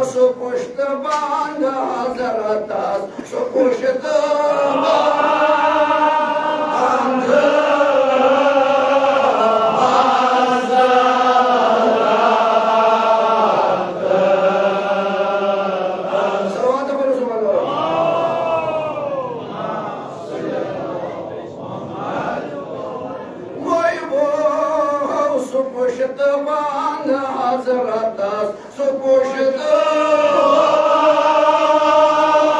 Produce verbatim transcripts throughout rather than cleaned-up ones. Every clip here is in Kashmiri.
سُہ پُشتہٕ بنٛد حضرتس، سُہ پُشتہٕ بنٛد حضرتس۔ صلوات پٔرِو صُبحن۔ وۄنۍ گوٚو سُہ پُشتہٕ بنٛد حضرتس، سُہ پُشتہٕ بنٛد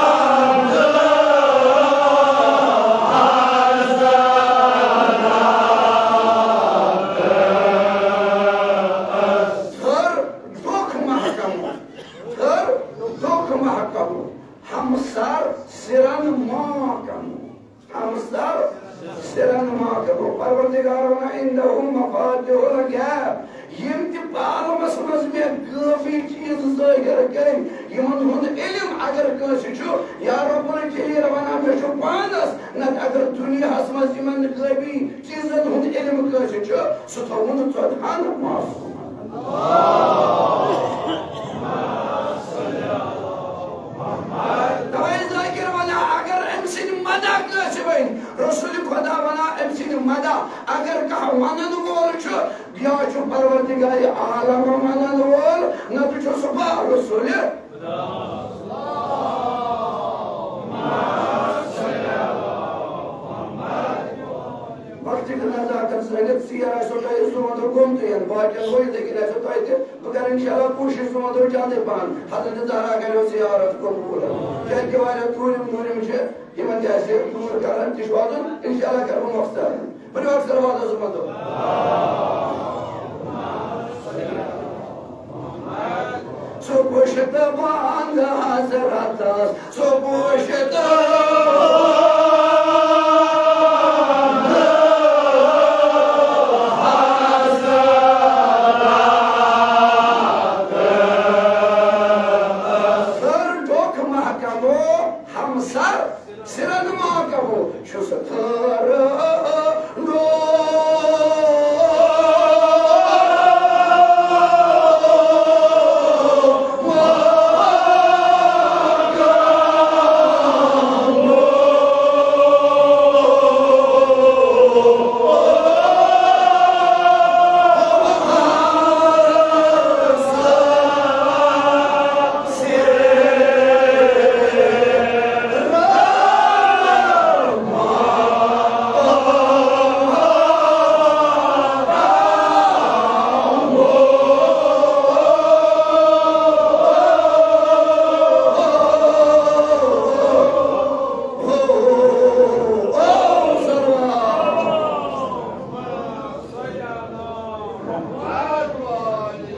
حضرتس۔ تھٔر ڈوٚکھ محکمہٕ، تھٔر ڈوٚکھ محکمہٕ، ہمسر سِرن محکمہٕ۔ ہمسر سِرن محکمہٕ۔ پروردگار ونان، "عندہ مفاتح الغیب"، یِم تہِ عالمس منٛز مےٚ غٲبی چیٖز ظٲہِر کٔرۍ، یِمن ہُنٛد علم اگر کٲنٛسہِ چھُ، یا رب الجلیل ونان، مےٚ چھُ پانس، نتہٕ اگر دُنیاہس منٛز یِمن غٲبی چیٖزن ہُنٛد علم کٲنٛسہِ چھُ، سُہ تھوٚوُن ژۄدہن معصومن۔ توے ذاکر ونان، اگر أمۍ سٕنٛدۍ مدح کٲنٛسہِ ؤنۍ، رسول خدا ونان، أمۍ سٕنٛدۍ مدح اگر کانٛہہ ونن وول چھُ، یا چھُ پروردگار عالم ونن وول، نتہٕ چھُ سُہ با رسول۔ وقتٕچ نزاکت زٲنِتھ ژیر آسیو تۄہہِ، سون دۄہ گوٚمتُے، باقین گوٚو یِتھَے کٔنۍ آسیو تۄہہِ تہِ۔ بہٕ کرٕ انشاءاللہ کوٗشِش سون دۄہ جلدی پہن حضرت زہرا کرو زیارت قبول، کیازِ کہِ واریاہ دوٗرِم دوٗرِم چھِ، یِمن تہِ آسہِ دوٗر کران، تہِ چھُ واتُن، انشاءاللہ کرٕ بہٕ مۄخصر۔ ؤلِو اکثر واتو سون دۄہ۔ سُہ پُشتہٕ بنٛد حضرتس، سُہ پُشتہٕ بنٛد حضرتس۔ سر ڈوٚکھ محکمہٕ، ہمسر سِرن محکمہٕ، چھُس تھٔر ڈوٚکھ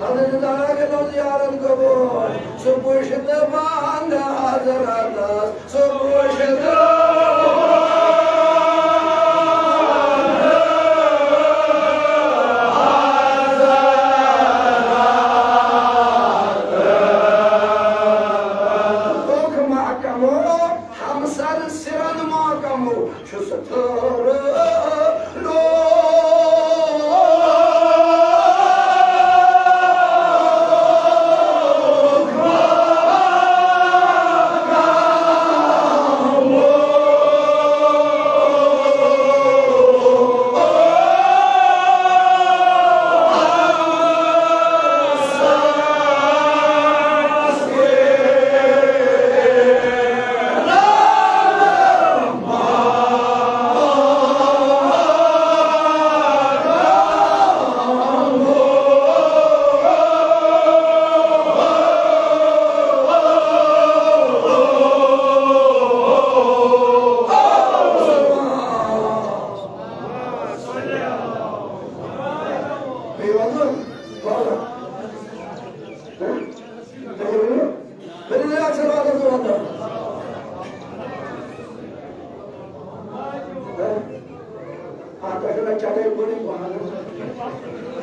حضرت زہرا کٔرِو زیارت قبول۔ سُہ پُشتہٕ بنٛد حضرتس، سُہ پُشتہٕ بنٛد حضرتس۔ ڈوٚکھ محکمہٕ، ہمسر سِرن محکمہٕ، چھُس تھٔر ڈوٚکھ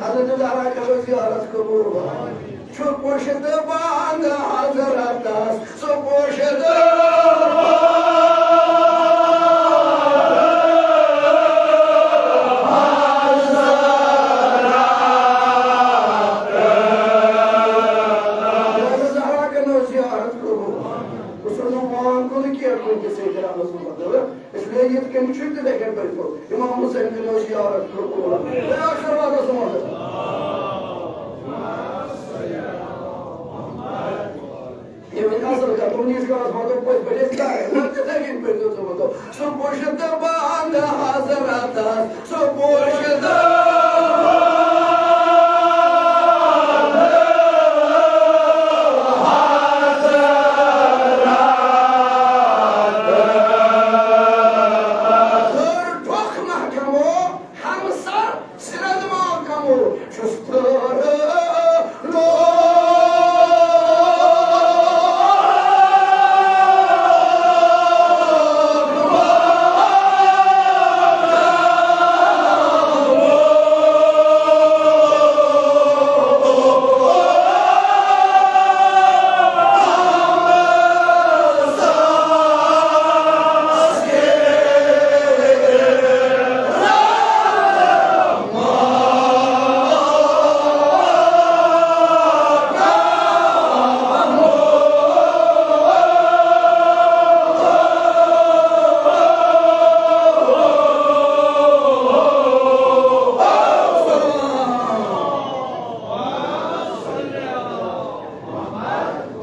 حضرت زہرا کٔرِو زیارت قبول۔ چھُ پُشتہٕ بنٛد حضرتس، سُہ پُشتہٕ بنٛد حضرتس۔ حضرت زہرا کٔرِو کُنہِ تہِ سۭتۍ رَبَس منٛز بدل۔ اس لیے یِتھ کٔنۍ چھُ تِتھَے کٔنۍ پٔرۍزیو۔ امام حسین کٔرِو زیارت قبول۔ بیٛاکھ سلوات اوس وَنان۔ یہِ وۄنۍ اَصٕل کَتھ، تِمَن ییٖتِس کالَس وَنو پٔتۍ پٲٹھۍ أسۍ کَرو، نہ تِتھَے کٔنۍ پٔرۍزیو ژٕ وَنو۔ سُہ پُشت بنٛد حضرتس، سُہ پُشت بنٛد حضرتس۔ ہیوٚر ٹھۄکھ محکمو، ہمسر سِرَن ما کمو، چھُس تھٲرٕ لوگ۔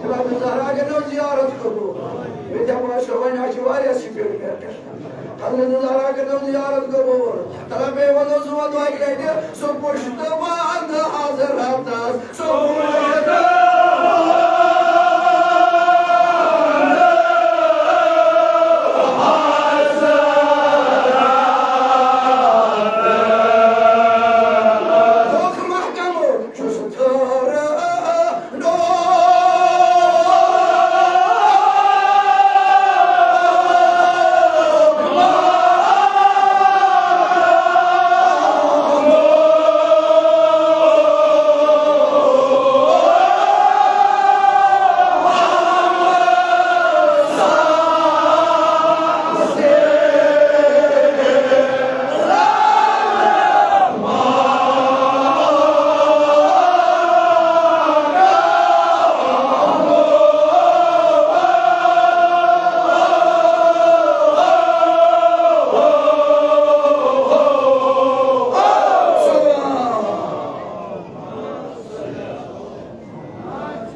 جناب زہرا کٔرِو زیارت قبول۔ مےٚ تہِ باسیو وۄنۍ اَسہِ چھِ واریاہ سپیٖڈ میٹر۔ حضرت زہرا کٔرِو زیارت قبول۔ تَلہ بیٚیہِ وَنو زٕ وَنو اَکہِ لَٹہِ، سُہ پُشت بنٛد حضرتس، سُہ پُشت بنٛد حضرتس۔ دۄکھ محکمو چھُس تھٲرٕ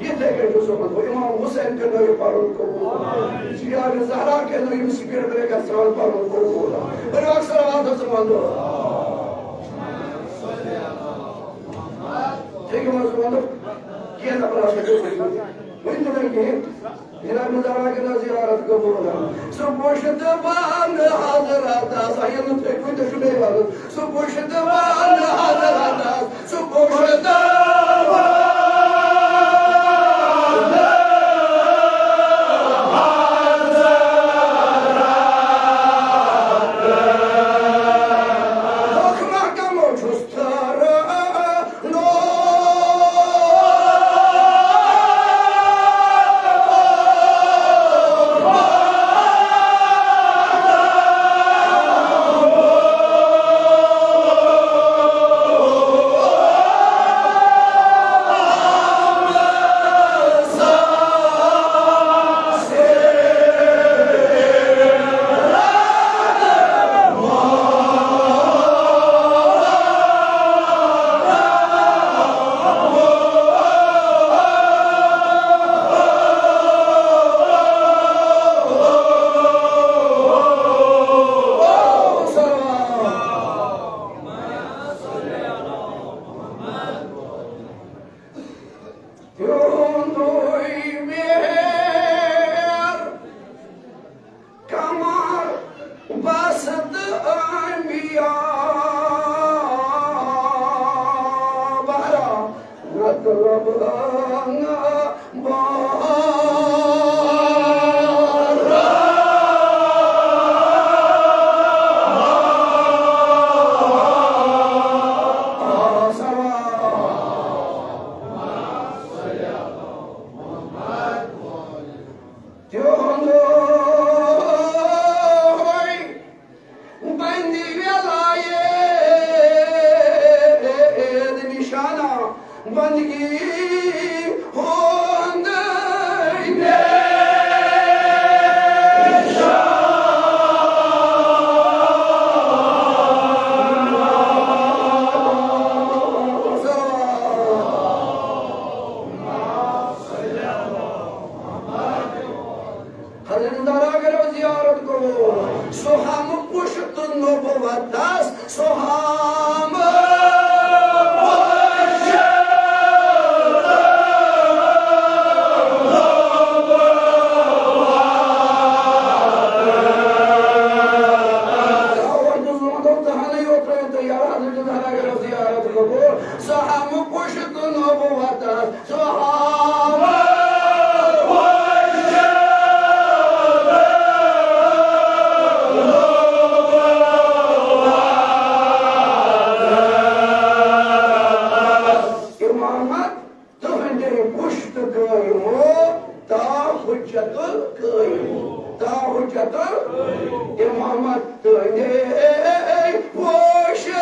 یِتھَے کٔنۍ اوس یِمَن گوٚو امام حسین کٔرنٲیِو پَرُن قبوٗل۔ جناب زہرا کٔرنٲیِو سپیٖڈ بریکَر سان پَرُن قبوٗل۔ بٔرِو اَکھ صلوات حضرت وَنٛدو۔ ٹھیٖک حظ وَنٛدو۔ کینٛہہ نفر آسَن تِم وٕنہِ تہِ نہٕ کِہیٖنۍ۔ جناب زہرا کٔرنٲیِو زیارت قبوٗل۔ سُہ پُشت بنٛد حضرت آسان، ییٚلہِ نہٕ تُہۍ کُنہِ تہِ چھُو بیٚیہِ وَنُن۔ سُہ پُشت بنٛد حضرتس، سُہ پُشت بنٛد حضرتس۔ دۄکھ محکمو چھُس تھٲرٕ تِہُنٛدُے مہر کمر بست انبیاء بہرا مطلب بہرا۔ تِہُنٛدُے بندِ ولایت نشانہ بندگی ہُنٛد۔ حضرت زہرا کٔرِو زیارت قبول۔ سُہ ہم پُشت نبوتس، سُہ ہم سُہ ہم پُشت نبوتس، سُہ ہم امامت تہنٛدے پُشت قٲیِمو، تا حجت القٲیِمو، تا حجت الامامت تہنٛدے پُشت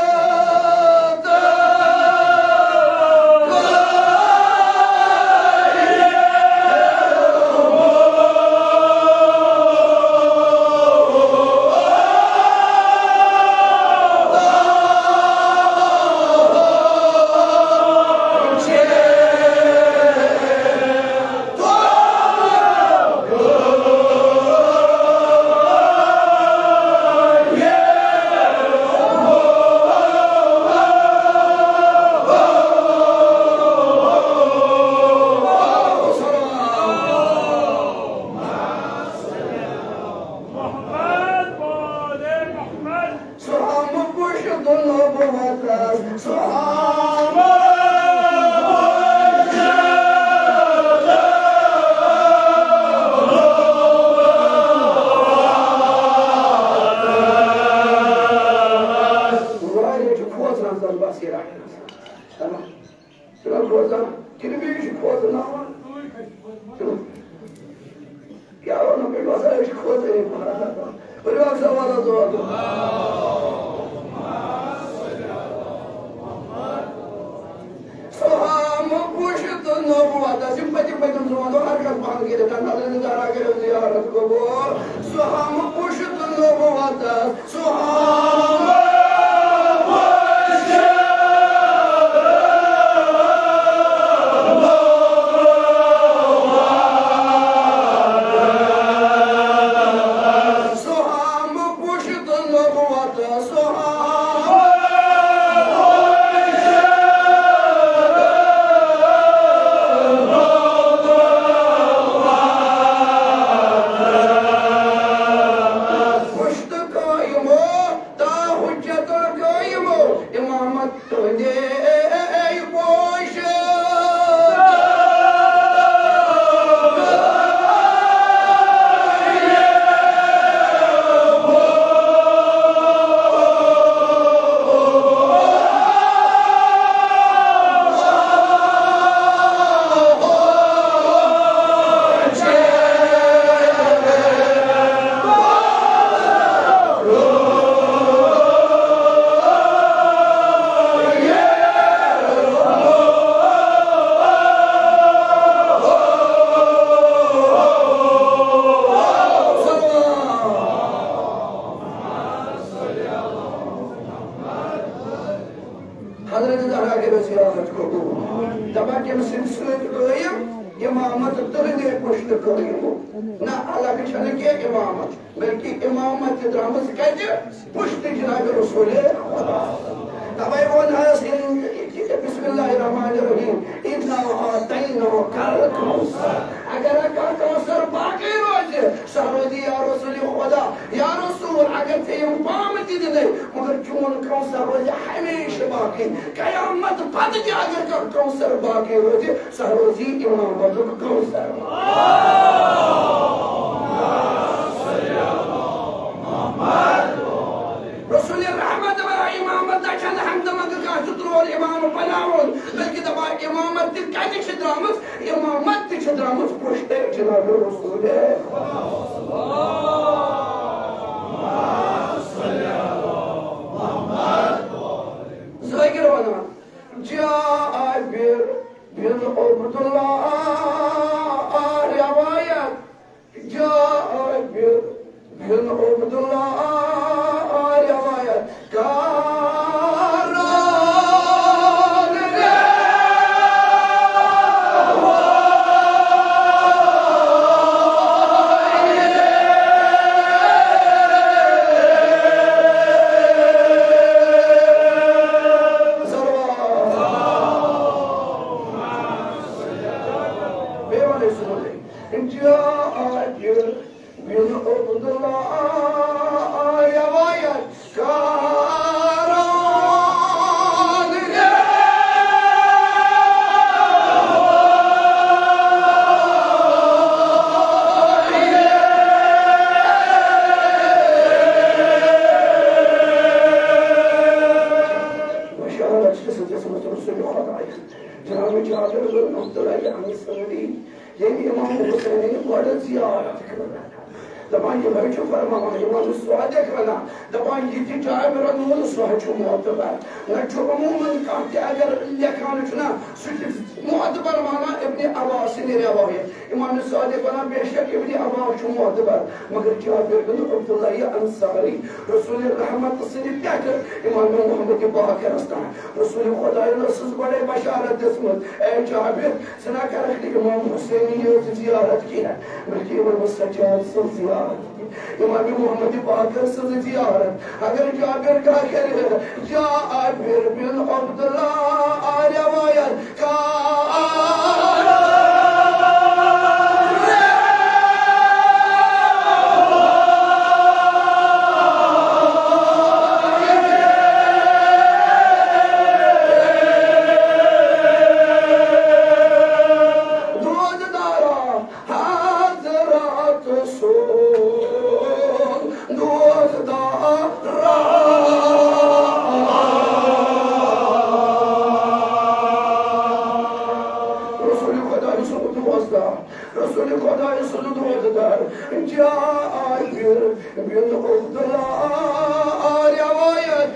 محمد، آل محمد۔ سُہ ہم پُشت نبوتس، سُہ ہم واریاہ چھِ کھوژان زن بصیٖرا۔ چھُنہ کھوژان؟ کِنہٕ بیٚیہِ چھُ کھوژناوان؟ کیٛاہ وَنو، مےٚ چھُ باسان، أسۍ چھِ کھوژٲنی پَہَن۔ ؤلِو اَکھ سوال حظ جواب دِیِو۔ سُہ ہم پُشت نبوتس، یِم پٔتِم پٔتِم زٕ وَنو، ہر کانٛہہ پَہَن کٔرِتھ، حضرت زہرا کٔرِو زیارت قبول۔ سُہ ہم پُشت نبوتس، سُہ ہم سُہ ہم پُشت نبوت، سُہ ہم پُشت قٲیِمو، تا حجت قٲیِمو، امامت تُہنٛدے پوشہٕ۔ حضرت زہرا کٔرِو زیارت قبول۔ دَپان، تٔمۍ سٕنٛدِ سۭتۍ قٲیِم امامت تُہنٛدے پُشتہٕ قٲیِم۔ نہ، الگ چھَنہٕ کینٛہہ امامت، بلکہ امامت تہِ درٛامٕژ کَتہِ؟ پُشتہٕ جناب رسول خدا۔ تَوَے ووٚن حظ، بسم اللہ الرحمن الرحیم، اِنَّا اَعْطَيْنَاكَ الْكَوْثَر۔ اگر کانٛہہ کوثر باقی روزِ، سۄ روزِ یا رسول خدا۔ یا رسول، اگر ژےٚ یِم پامہٕ تہِ دِنے، مگر چون کوثر روزِ ہمیشہِ باقی۔ قیامت پتہٕ تہِ اگر کانٛہہ کوثر باقی روزِ، سۄ روزِ امامتُک کوثر۔ رسول رحمت دپان، امامت نہ چھنہٕ ہمدٕ منٛگہٕ کانٛہہ زٕ ترٛوٹ امام بناوُن، بلکہِ دپان، امامت تہِ کتہِ چھِ درٛامٕژ؟ امامت تہِ چھِ درٛامٕژ پُشتے جناب رسول۔ ذاکر ونان، جابر بن عبداللہ روایت، جابر بن عبداللہ روایت کران۔ جابر بن عبداللہ روایت کران۔ بشارت چھِ سٕنٛدِس مُترٕ سُنٛد خۄدایَن۔ جناب جابر بن عبداللہ انصاری، ییٚمۍ امام حسینٕنۍ گۄڈٕ زیارت کٔر۔ دَپان، یِہوٚے چھُ فرماوان، امام صادق وَنان، دَپان، یہِ تہِ جابرَن ووٚن، سُہ حظ چھُ معتبر۔ نہ چھُ عموماً کانٛہہ تہِ اگر لیکھان چھُ نا، سُہ چھُ معتبر مانان ابن عباس سٕنٛدِ روایت۔ امام صادق وَنان، بے شک ابن عباس چھُ معتبر، مگر جابر بن عبداللہ یہِ انصاری، رسول رحمت سٕنٛدِ پٮ۪ٹھٕ امام محمد باقرَس تام رسول خۄدایَن ٲسٕس گۄڈَے بشارت دِژمٕژ، اے جابر، ژٕ نہ کرکھ نہٕ امام حسینٕنۍ یٲژ زیارت کینٛہہ، بلکہِ امام سجاد سٕنٛز زیارت، امام محمد باقر سٕنٛز زیارت۔ اگر جابر کانٛہہ کرِ، جابر بن عبداللہ روایت کر۔ دوزدارا حضرات سون دوزدارا۔ رسول خدا سُنٛد دوزدار، رسول خدا سُنٛد دوزدار، جابر بن عبداللہ روایت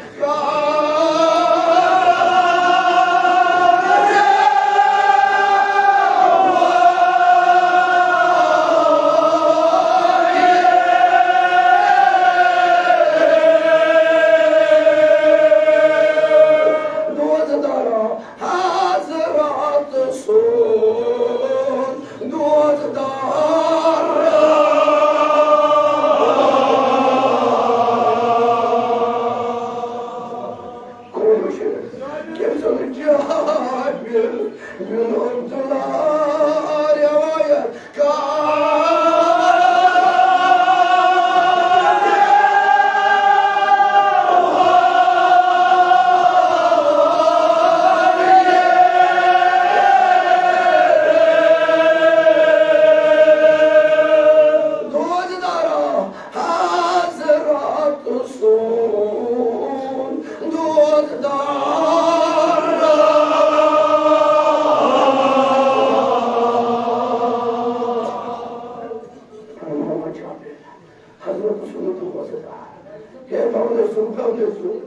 دوزدارا حضرات سون دوزدار۔ کون چھُ؟ کٔمۍ سُنٛد؟ جابر بن عبداللہ روایت کر۔ دوزدارا حضرات سون دوزدار۔ حضرت سنت دوزدار۔ ہے بولے سو، بولے سو۔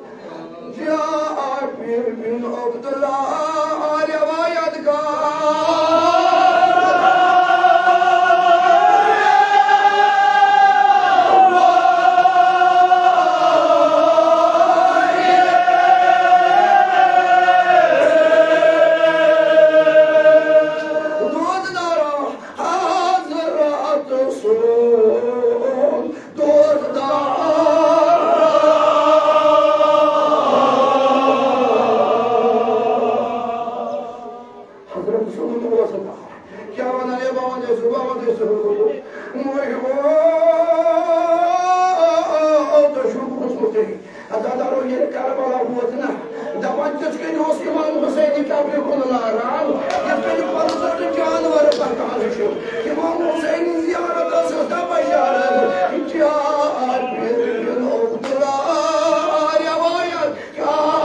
جابر بن عبداللہ روایت کر۔ دوزدارا حضرات سون دوزدار۔ حضرت سون دوزدار۔ کیٛاہ وَنان ہے، بہٕ وَنہٕ ژےٚ، بہٕ وَنہٕ ژےٚ۔ تۄہہِ چھُو بوٗزمُتٕے۔ عزادارو، ییٚلہِ کربلا ووت نا، دپان تِتھ کٔنۍ اوس امام حسین قبرِ کُن لاران، یِتھ کٔنۍ پنژاہ جانور پکان چھِ۔ امام حسین زیارت ٲسٕس دپان یارن، جابر بن عبداللہ روایت کر۔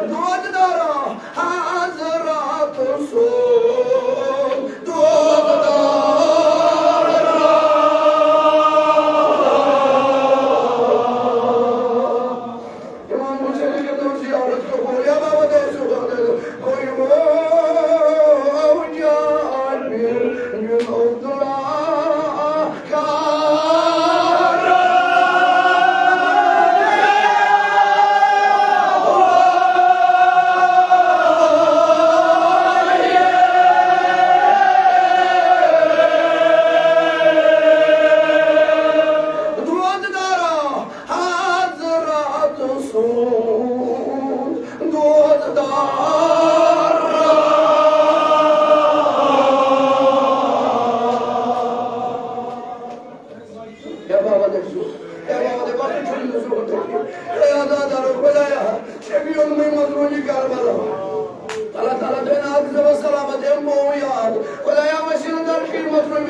دوزدارا حضرات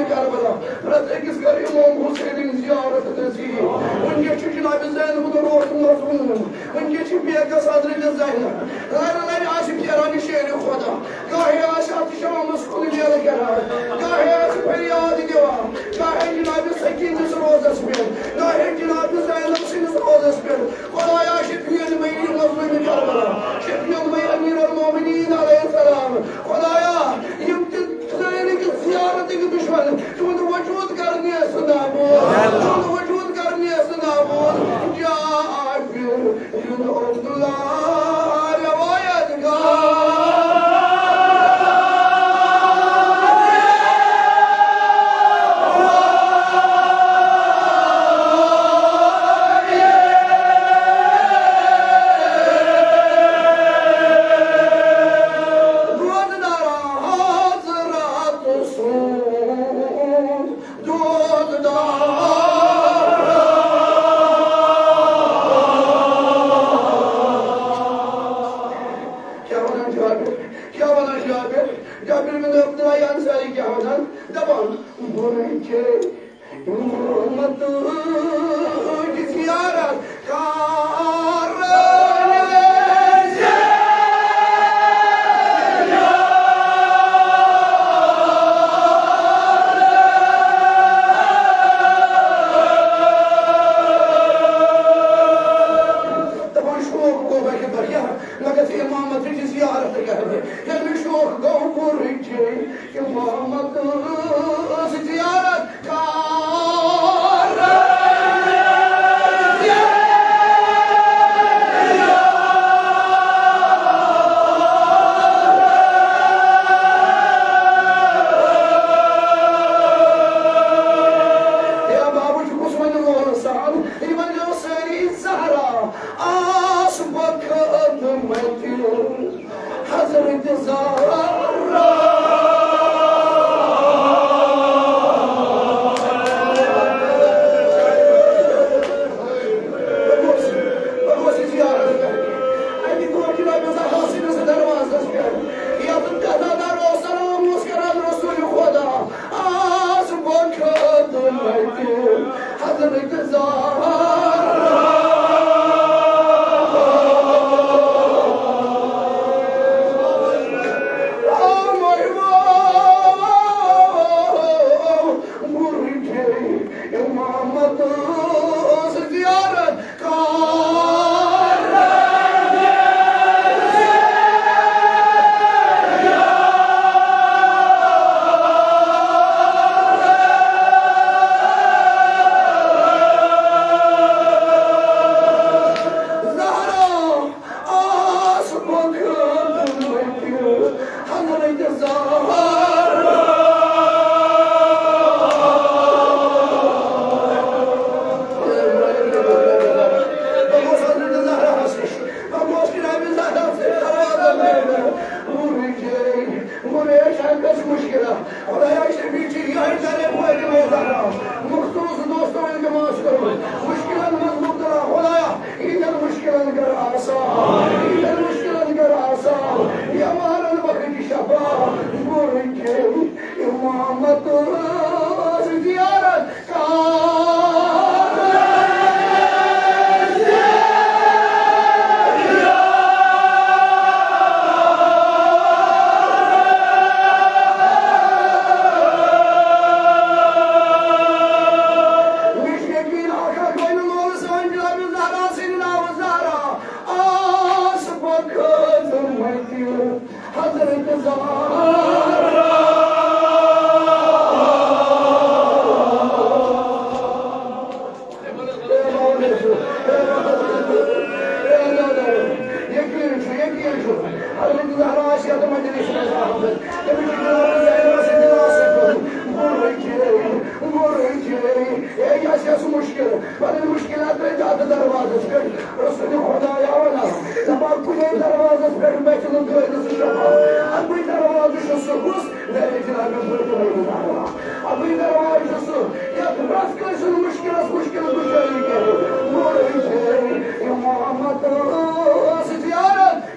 کربلا، پرٛٮ۪تھ أکِس کر امام حسینٕنۍ زیارت نصیب۔ وٕنکیٚس چھُ جناب زینب روزُن مظلوم، وٕنکیٚس چھِ بیگس حضرت زینب، لرِ لرِ آسہِ پھیران شیر خدا، گاہے آسہِ اتھ شامس کُن ویلہٕ کران، گاہے آسہِ فریاد دِوان، گاہے جناب سکیٖنس روزس پٮ۪ٹھ، گاہے جناب زینب سٕنٛدِس روزس پٮ۪ٹھ۔ خدایا، شفیع مئی مظلوم کربلا، شفیع مئی امیر المومنین علیہ السلام۔ خدایا، یِم تہِ زینٕکۍ زیارتٕکۍ دُشمن، تِہُنٛد وجود کر نیست نابود، تِہُنٛد وجود کر نیست نابود۔ جابر بن عبداللہ روایت کر۔ روزدار حضرت سون دوددار۔ کیٛاہ وَنان جابر؟ کیٛاہ وَنان جابر؟ جابر بن عبداللہ انصاری کیٛاہ وَنان؟ دَپان، بُرٕ چھے محمد زیارت کر۔ دَپان شوق گوٚو بَڑِ بَڑِ، مگر ژٕ امامت چھِ زیارت کرنہِ۔ ییٚلہِ مےٚ شوق گوٚو، بُرٕ چھے محمد زیارت کر۔ ہے بابا، چھُ کُس وَنہِ لولہٕ سان؟ یِمن گٔو سٲری زہرا۔ آس بخدمت حضرت زہرا۔ بہٕ گوس، بہٕ گوس یہِ زیارت کرنہِ۔ اَتہِ گوٚو جناب زہرا سٕنٛدِس دروازس پٮ۪ٹھ۔ یَتھ دروازس سلام اوس کران رسول خدا۔ آس بخدمت حضرت زہرا۔ آمے وو، بُرٕ چھے محمد زیارت۔ زہرا آس مخدوم حضرت زہرا۔ بہٕ گوس حضرت زہراہَس نِش۔ بہٕ گوس جناب زہرا سٕنٛدِ دروازَس نِش۔ وُہ رٔٹۍ، وُہ رٔٹۍ، اَتھ گژھِ مُشکِلہ۔ خدایا، شفیع چھِ یِہوٚے طلب فاطمہ زہرا۔ مخصوص دوستو التماس کوٚرمُت۔ مُشکِلَن منٛز مُبتلا۔ خدایا، یِہِنٛدٮ۪ن مُشکِلَن کر آسان۔ یِہِنٛدٮ۪ن مُشکِلَن کر آسان۔ بٮ۪مارَن بخش شفا۔ وُہ رٔٹۍ، امامت زیارت۔ مےٚ چھُ یقیٖن اکھ اکھ بینُ لولہٕ سٲنۍ جناب زہرا سٕنٛدِ ناوٕ زہرا آس بخدمت حضرت زہرا۔ یقیٖن چھُ، یقیٖن چھُ۔ حضرت زہرا آسہِ یَتھ مجلسہِ منٛز آمٕژ۔ تٔمِس چھُ جناب زینب سٕنٛدِ ناوٕ سۭتۍ ووٚنمُت، وُہ رٔٹۍ، وُہ رٔٹۍ۔ ہے، یہِ آسہِ اَسہِ مُشکِل۔ پَنٕنۍ مُشکِلات ترٛٲوِتھ اَتھ دروازَس پٮ۪ٹھ۔ رسول خدایا وَنان، دَپان، کُنے دروازَس پٮ۪ٹھ مےٚ چھُنہٕ دٲدِس شفا۔ اَکُے دروازٕ چھُ سُہ، کُس؟ میانہِ جناب فاطمہ زہرا۔ اَکُے دروازٕ چھُ سُہ، یَتھ پرٛٮ۪تھ کٲنٛسہِ ہُنٛد مُشکِلَس مُشکِل کُشٲیی کَرِ۔ وُہ رٔٹۍ، امامت زیارت۔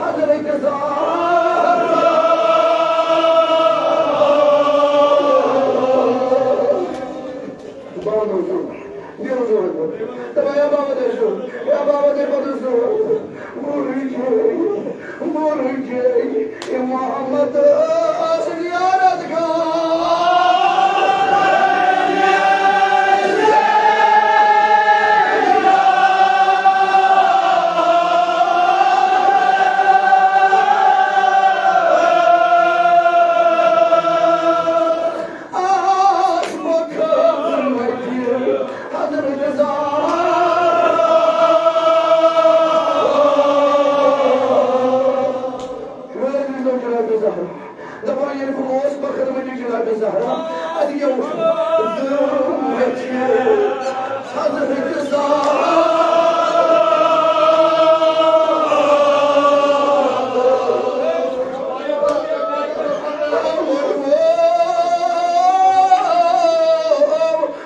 حضرت زہرا۔ بانو چھُ، دیو جوان۔ دپان، یا بابا دے چھُ، یا بابا دے پتہٕ چھُ۔ بولُن چھُ، بولُن چھُ، امامت زیارت گاہ۔ آس بہٕ خٲطرٕ مدیٖنہٕ حضرت زہرا۔ وٲتۍ جناب زہرا۔ دپان، ییٚلہِ بہٕ اوسُس بہٕ خدمتِ جناب زہرا، اَتہِ کیٛاہ وُچھُم؟ دوٚپُم، مےٚ چھِ حضرت زہرا۔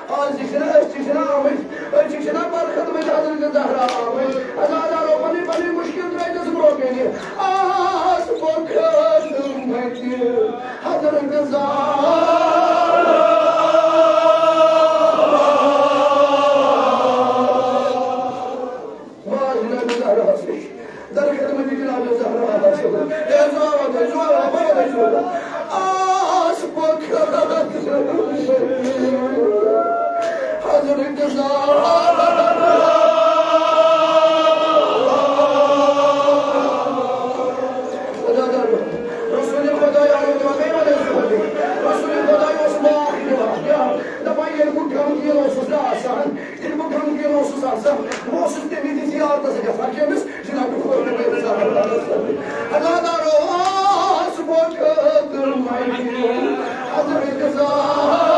آز چھِ چھِنہ، أسۍ چھِ چھِنہ آمٕتۍ، أسۍ چھِ چھِنہ برخدمتِ حضرت زہرا آمٕتۍ۔ عزادارو، پنٕنۍ پنٕنۍ مُشکِل ترٛٲیتَس برونٛہہ کَنہِ۔ آز بہٕ خٲطرٕ مدیٖنہٕ حضرت زہرا۔ واہ جناب زہراہَس نِش، در خدمتِ جناب زہراہَس نِش۔ اے زوان، اے زوان، بابا، اے زوان۔ آس بہٕ خٲطرٕ حضرت زہرا۔ رسول خدایا، رسول خدایا اوس واریاہ، دپان، ییٚلہِ بہٕ غمگیٖن اوسُس نہ آسان، ییٚلہِ بہٕ غمگیٖن اوسُس آسان، بہٕ اوسُس تَمہِ وِزِ زیارتَس گژھان۔ کٔمِس؟ جناب خۄدا۔ عزادارو، آس بہٕ خٲطرٕ مدیٖنہٕ حضرت زہرا۔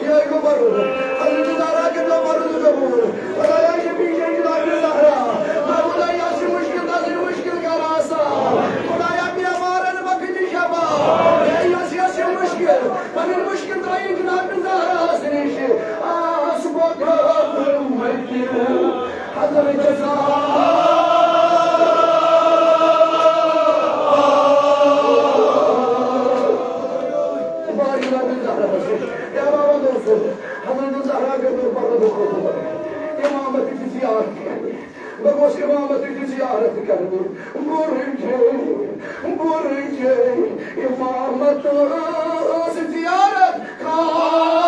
یہِ گوٚو پَرُن۔ حضرت زہرا کیٛاہ گوٚو پَرُن؟ یہِ گوٚو پَرُن۔ خدایا، یہِ پیش جناب زہرا۔ خدایا، یہِ مُشکِل نظرِ مُشکِل کر آسان۔ خدایا، بیمارن وقت شفا۔ اے یۄس، یۄس یہِ مُشکِل، پنٕنۍ مُشکِل ترٛٲیِن جناب زہراہَس نِش۔ آس بہٕ خٲطرٕ مدیٖنہٕ حضرت زہرا۔ باری نبی زہرا۔ یا بابا دوستو، حضرت زہرا کٔر مےٚ پَرُن بہٕ خٲطرٕ۔ امامت تہِ زیارت۔ بہٕ گوٚژھ امامتٕچ زیارت کرنہِ۔ بُرجے، بُرجے امامت ٲس زیارت خانہ۔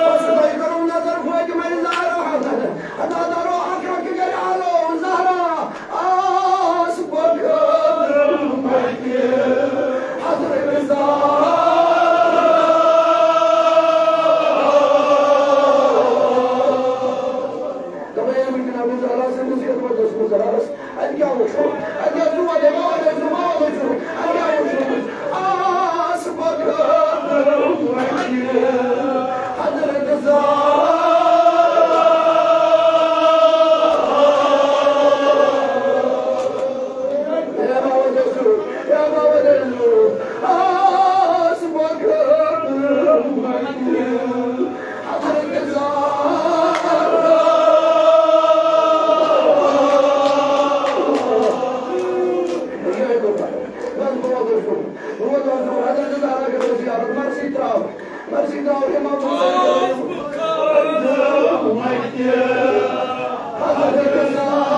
بس تۄہہِ کٔرٕو نظر فاطمہ زہرا۔ عزادارو، اکھ اکھ کر آلو زہرا۔ آس بہٕ خٲطرٕ مدیٖنہٕ حضرت زہرا۔ دپان، ییٚلہِ بہٕ جناب زہرا سٕنٛدِس خدمتس منٛز آس، اَتہِ کیٛاہ وُچھُم؟ اَتہِ کیٛاہ چھُ؟ وَلے، وَلے، وَلے، وَلے، اَتہِ کیٛاہ وُچھُم؟ آس بہٕ خٲطرٕ مدیٖنہٕ حضرت زہرا۔ اے بابا دٔسِو، اے بابا دٔسِو، آس بہٕ خٲطرٕ مدیٖنہٕ حضرت زہرا۔ بس بابا دٔسِو، بابا دٔسِو، حضرت زہرا کٔرِو زیارت، مرضی ترٛاو۔ آس بہٕ خٲطرٕ مدیٖنہٕ حضرت زہرا۔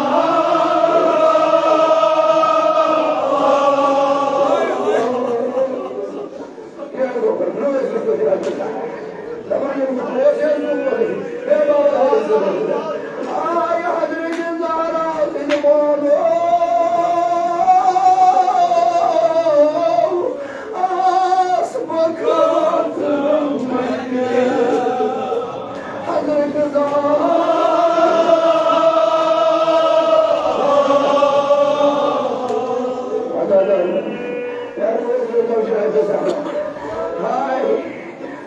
ہاے،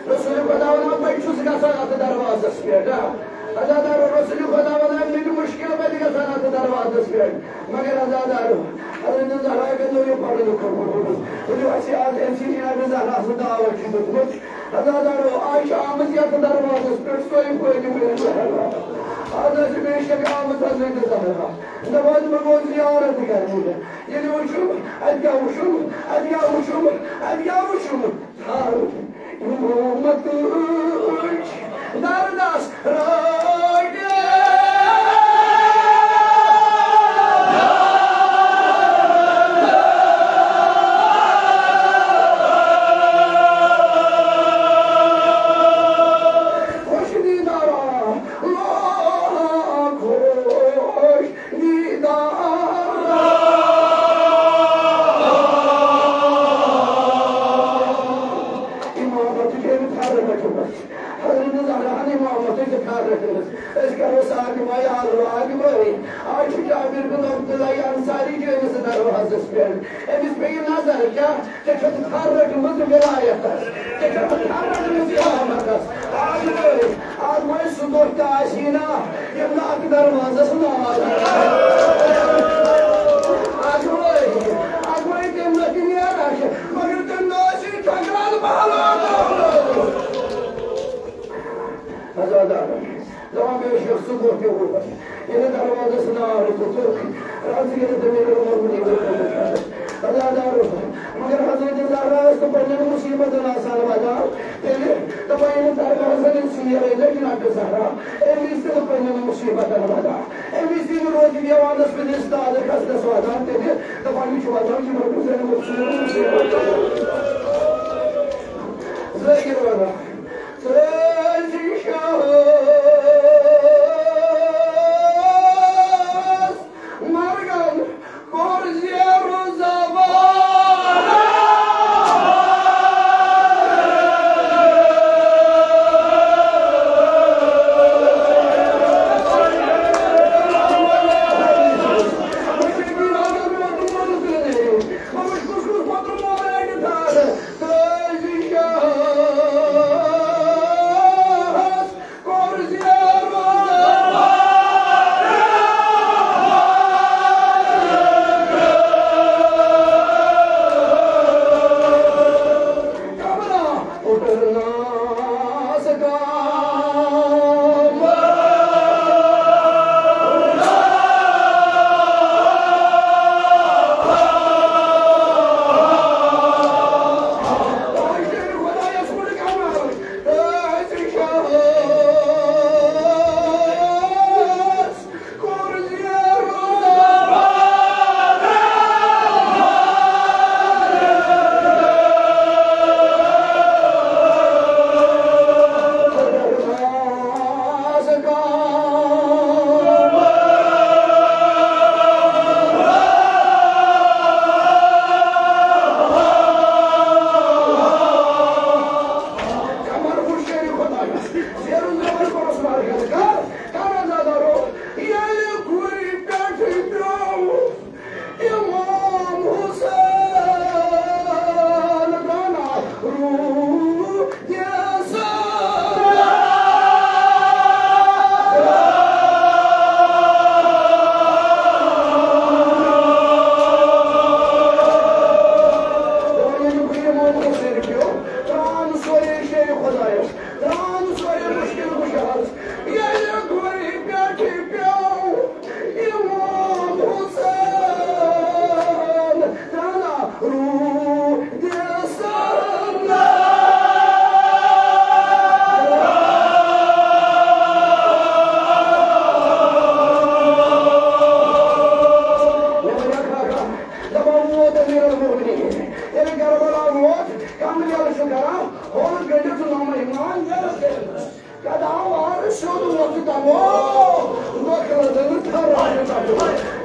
رسول خدا ونان، بہٕ چھُس گژھان اتھ دروازس پٮ۪ٹھ، ہا؟ عزادارو، رسول خدا ونان، مےٚ چھُ مُشکِل، بہٕ تہِ گژھٕ ہا نہٕ اَتھ دروازَس پٮ۪ٹھ۔ مگر عزادارو، حضرت زہرا کَتہِ لوٚگ یہِ پَرُن کھوٚت؟ ؤلِو، اَسہِ آز أمۍ سٕے جناب زہرا سُنٛد دعوت چھُ دیُتمُت۔ عزادارو، آز چھِ آمٕژ یَتھ دروازَس پٮ۪ٹھ سۄے فٲطمہ زہرا۔ آز ٲسۍ بے شک آمٕژ حضرت زہرا۔ دَپان، بہٕ گوٚژھ زیارت کَرنہِ۔ ییٚلہِ وٕچھُم، اَتہِ کیٛاہ وٕچھُم؟ اَتہِ کیٛاہ وٕچھُم؟ اَتہِ کیٛاہ وٕچھُم؟ تھل اِمامتٕچ دردس رٲٹِتھ۔ خۄش دیٖدارا، لاکھ خۄش دیٖدار۔ اِمامت چھِ أمِس حضرت رٔٹمٕژ۔ حضرت زہرا ہن اِمامت چھِ کھار رٔٹمٕژ۔ أسۍ کرو ساکماے آلو آکمٲے۔ آز چھُ جابر بن عبداللہ انصاری جٲنِس دروازس پٮ۪ٹھ۔ أمِس پیٚیہِ نظر، کیٛاہ ژےٚ چھَتھ تھَر رٔٹمٕژ وِلایتَس؟ ژےٚ چھَتھ تھَر رٔٹمٕژ اِمامتَس؟ آز وٲتۍ، آز وٲتۍ سُہ دۄہ تہِ آسی نا، ییٚمہِ دۄہ اَتھ دروازَس نار آسہِ۔ آز وٲتۍ، آز وٲتۍ تَمہِ دۄہ تہِ نیران چھِ، مگر تَمہِ دۄہ ٲسۍ یہِ ٹھۄکران پہلوان۔ عزادارو، دَپان، بے شک سُہ دۄہ تہِ ووت۔ ییٚلہِ دروازَس نار کھوٚتُکھ، رَزٕ ییٚلہِ تٔمۍ ییٚلہِ روٚمُت ییٚلہِ کوٚرمُت چھُ۔ عزادارو، مگر حضرت زہرا ٲس نہٕ پنٛنٮ۪ن مُصیٖبتَن آسان وَدان۔ تیٚلہِ دَپان، ییٚلہِ دروازَن ییٚلہِ ژیٖر أنۍ لٔگۍ نَبہِ زہرا، أمۍ وِزِ تہِ نہٕ پنٛنٮ۪ن مُصیٖبتَن وَدان۔ أمۍ وِزِ تہِ نہٕ روزِ دیوانَس پٮ۪ٹھ استاد خستَس واتان۔ تیٚلہِ دَپان، یہِ چھُ وَدان، یہِ روزِ زَنہِ مُصیٖبت، مُصیٖبت۔ ظٲہِر وَدان۔ تہٕ أزِکۍ شاہ مرگن کوٚر زیرٕ زبان۔ تہٕ أزِکۍ شاہ کمر وٕچھ شیرِ خۄدایَس، زیرُن زیوَن کوٚرُس مرگَس۔ کر، کر عزادارو، ییٚلہِ گُرِ پٮ۪ٹھ پیوٚو اِمام حُسین، گنا روٗح دِسا۔ ییٚلہِ گُرِ اِمام حُسین پیوٚو، ترٛاو سورُے شیرِ خۄدایَس۔ ترٛاو سورُے مُشکِل کُشادَس۔ ییٚلہِ گُرِ پٮ۪ٹھ پیوٚو اِمام حُسین، ترٛاو روٗح دِسا۔ دَپان ووت أمیٖر المومنیٖن۔ ییٚلہِ کربلا ووت، کمبلہِ چھُ کران، ہورٕ گٔنٛڈِتھ نومہٕ ایمان۔ کتھ آو آرٕ سیوٚد وۄتھٕ دمو، مۄکلہٕ نہٕ تھران دمو۔